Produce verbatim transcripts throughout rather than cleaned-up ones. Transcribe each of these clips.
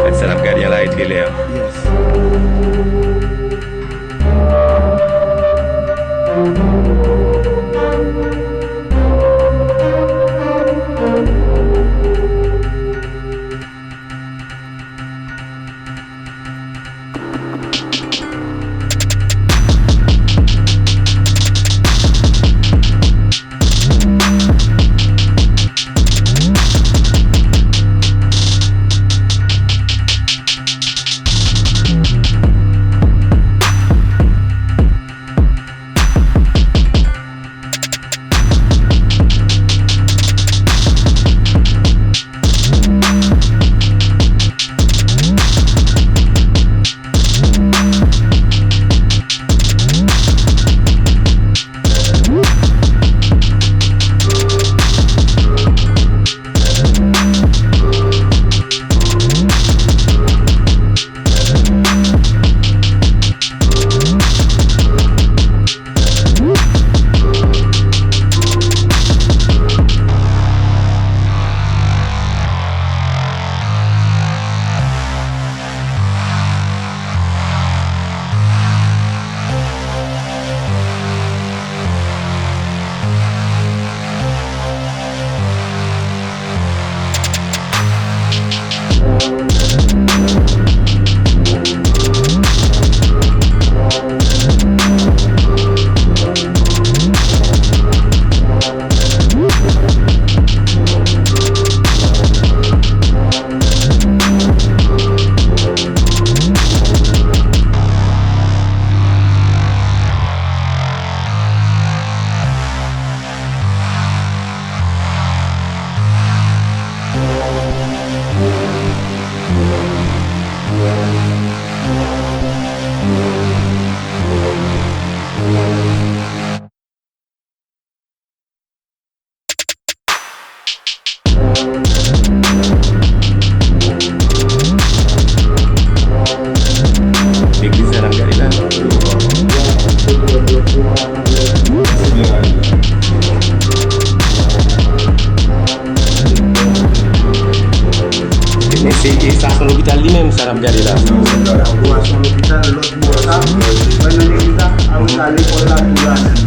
Gad sa n ap gade an la, e trelè an. Yes. Legliz la n ap gade la. Men se, e sa se yon lopital li menm, sa n ap gade la. Nan laborasyon lopital, lòt bò sa, wè nan legliz la, apre sa, lekòl la, tou la menm.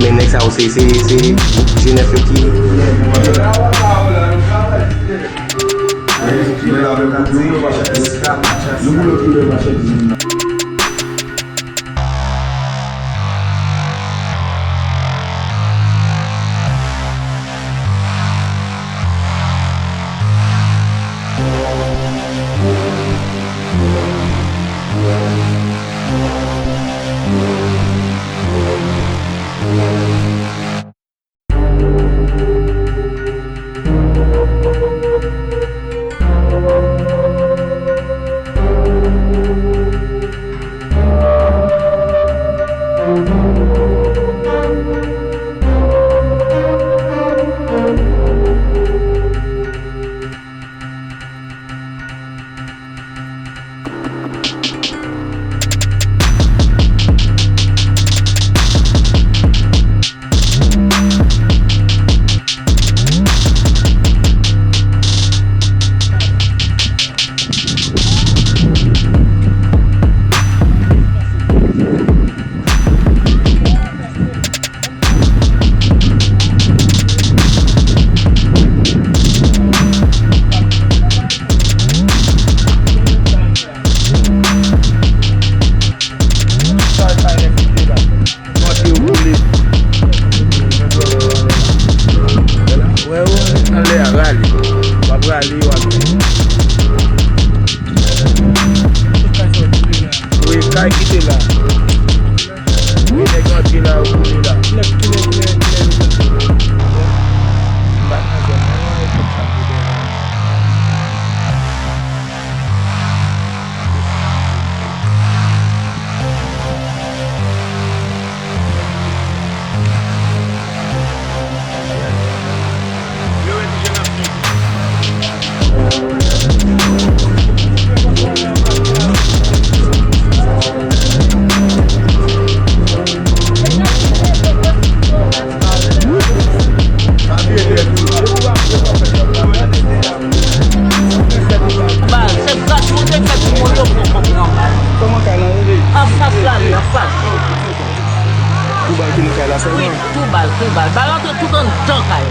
Men nèg sa yo, se, se, se gwoup G nèf yo ki.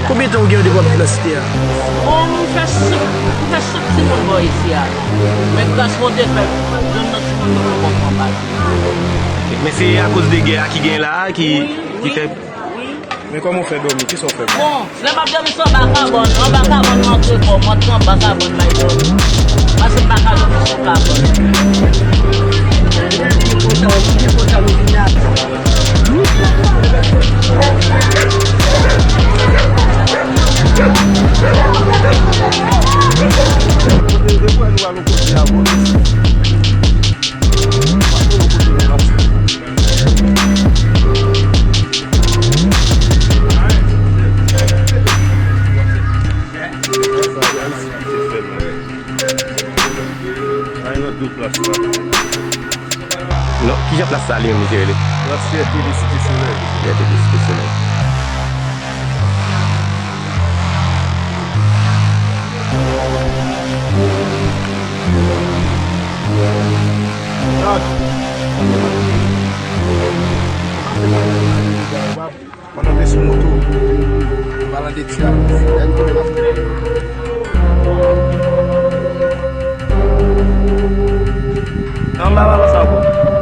Konbyen tan ou gen depi w ap viv nan site a? Bon, m fè senk, m fè senk timoun bò isi a. Men gras Bondye fè, yonn nan timoun mwen poko pran bal. Men se akoz de gè a ki gen la a ki, ki fè. Wi, wi. Men kòman w fè dòmi? Kisa w fè? Bon, lè m ap dòmi se anba kabòn, anba kabòn m antre fò, m antre anba kabòn bay dòmi. Paske m pa ka dòmi sou kabòn. Ay, nan do plas la. Non, kijan plas sa li menm, misye rele? Plas Fiyète de Site Solèy. Fiyète de Site Solèy. Pandan w te sou moto, palan de ti a, lè n tounen nan. Anba balon sa ankò.